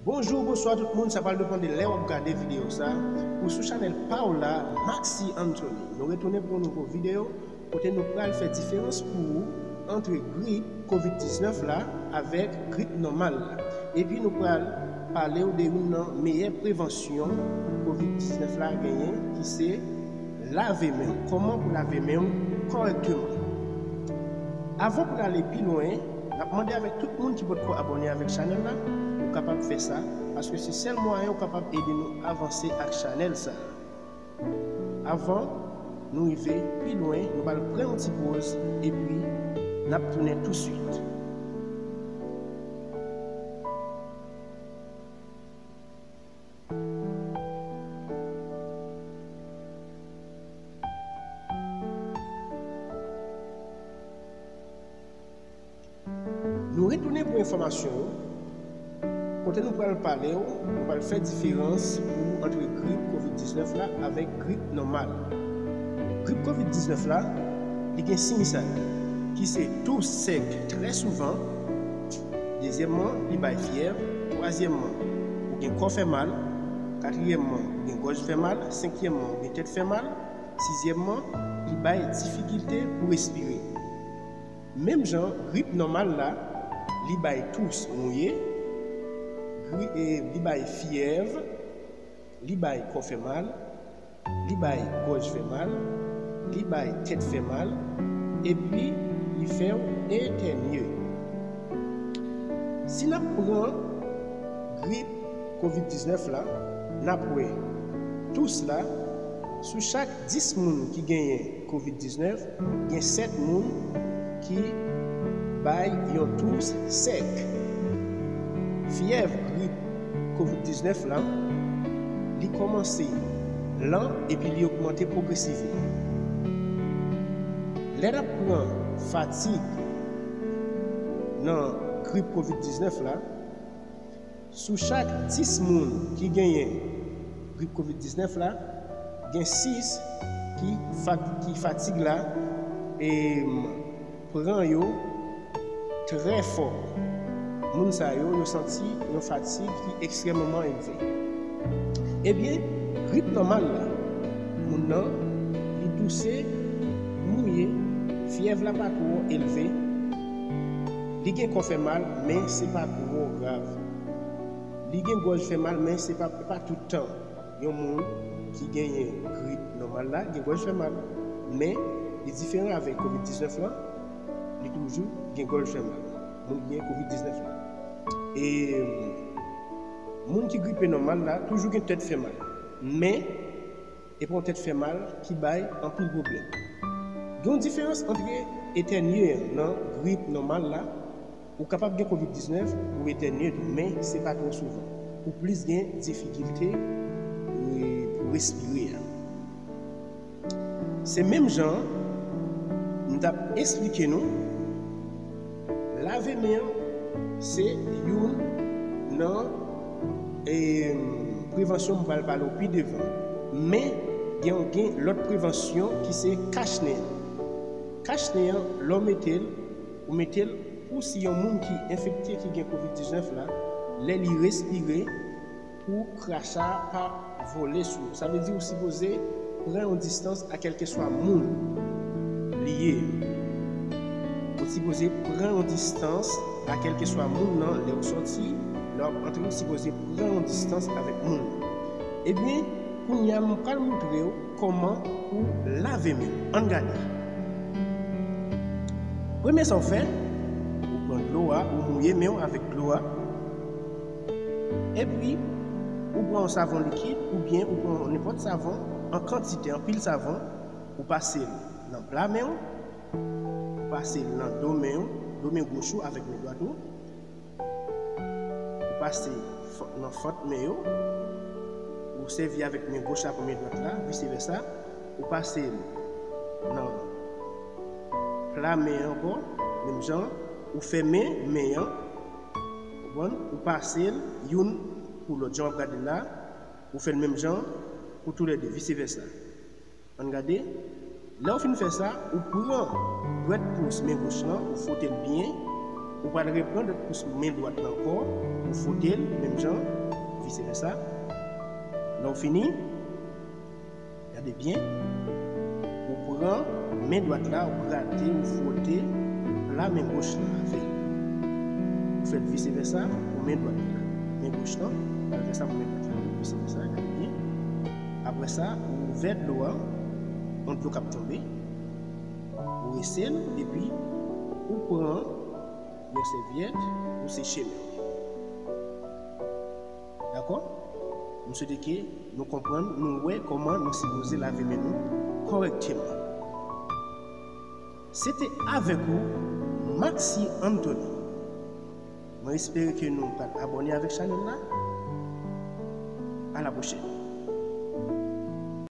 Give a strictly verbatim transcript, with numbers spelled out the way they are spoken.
Bonjou, bonswa tout moun, sa pral depann de lè w ap gade videyo sa. Ou sou chanèl pa w la, Maxi Anthony. Nou retounen pou yon nouvo videyo kote nou pral fè diferans pou ou ant grip kovid diznèf la avèk grip nòmal la. Epi nou pral pale w de youn nan meyè prevansyon kovid diznèf la genyen, ki se lave men w. Kòman pou lave men w kòrèkteman? Avan pou n ale pi lwen, n ap mande avèk tout moun ki potko abòne avèk chanèl la, ou kapab fè sa, paske se sèl mwayen ou kapab ede nou avanse ak chanèl sa. Avan nou rive pi lwen, nou pral pran yon ti poz, epi n ap tounen touswit. Nou retounen pou enfòmasyon yo, kote nou pral pale w, nou pral fè diferans pou ant grip kovid diznèf la avèk grip nòmal. Grip kovid diznèf la, li gen siy sa yo, ki se tous sèk trè souvan, dezyèmman, li bay fyèv, twazyèmman, ou gen kò fè mal, katriyèmman, ou gen gòj fè mal, senkyèmman, ou gen tèt fè mal, sizyèmman, li bay difikilte pou respire. Menm jan grip nòmal la, li bay tous mouye, gri-, e, li bay fyèv, li bay kò fè mal, li bay gòj fè mal, li bay tèt fè mal, epi li fè w etènye. Si n ap pran grip kovid diznèf la, n ap wè tous la, sou chak dis moun ki genyen kovid diznèf, gen sèt moun ki bay yon tous sèk. Fyèv grip kovid diznèf la, li kòmanse lan epi li ogmante pwogresivman. Lè n ap pran fatig nan grip kovid diznèf la, sou chak dis moun ki genyen grip kovid diznèf la, gen sis ki, fa-, ki fatig la, e, pran yo trè fò. Moun sa yo, yo santi yon fatig ki ekstrèmeman elve. Ebyen, grip nòmal la, moun nan, li touse, mouye, fyèv la pa twò elve, li gen kò fè mal, men se pa twò grav. Li gen gòj fè mal, men se pa, pa tout tan yon moun ki genyen grip nòmal la gen gòj fè mal. Men, li diferan avèk kovid diznèf la, li toujou gen gòj fè mal. Moun ki gen kovid diznèf la. E moun ki gripe nòmal la toujou gen tèt fè mal. Men, e pa yon tèt fè mal ki bay anpil pwoblèm. Gen yon diferans ant etènye nan grip nòmal la. Ou kapab gen kovid diznèf, ou etènye tou, men se pa twò souvan. Ou plis gen difikilte, e, pou respire a. Se menm jan an, m t ap esplike nou, lave men an, se youn nan, e, prevansyon m pral pale w pi devan. Men, gen, gen lòt prevansyon ki se kach nen an. Kach nen an, lè w mete l, ou mete l pou si yon moun ki enfekte, ki gen kovid diznèf la, lè li respire, pou kracha a pa vole sou ou. Sa vle di ou sipoze pran yon distans a kèlkeswa moun li ye. Ou sipoze pran yon distans a kèlkeswa moun nan, lè ou sòti, lè w ap antre, ou sipoze pran yon distans avèk moun nan. Ebyen, kounye a, m pral montre w kòman pou lave men w. Ann gade. Premye sa w fè, ou pran dlo a, ou mouye men w avèk dlo a. Epi, ou pran yon savon likid oubyen ou pran nenpòt savon an kantite, anpil savon, ou pase l nan pla men w, ou pase l nan do men w, do men goch ou avèk men dwat ou, ou pase fant, nan fant men yo, ou sèvi avèk men goch la pou men dwat la, vise vèsa, ou pase l nan pla men an ankò, menm jan, ou fèmen men an, konprann? Ou pase l youn pou lòt. Jan w ap gade l la, ou fè l menm jan pou toulède, vise vèsa. Ann gade. Lè w fin fè sa, ou pran dwèt pous men goch lan, ou fwote l byen, Ou pral reprann dwèt pous men dwat la ankò, ou fwote l, menm jan, vise vèsa. Lè w fini, gade byen, ou pran men dwat la, ou grate, ou fwote pla men goch la avè l. Ou fè l vise vèsa pou men dwat la. Men goch lan, ou fè sa pou men dwat la. Vise vèsa, gade byen. Apre sa, ou ouvè dlo a, yon dlo k ap tonbe. Ou rese l, epi ou pran yon sèvyèt, ou seche men w. Dakò? M swete ke nou konprann, nou wè kòman nou sipoze lave men nou kòrèkteman. Se te avèk ou, Maxi Anthony. Mwen espere ke nou pral abòne avèk chanèl la. A la pwochèn.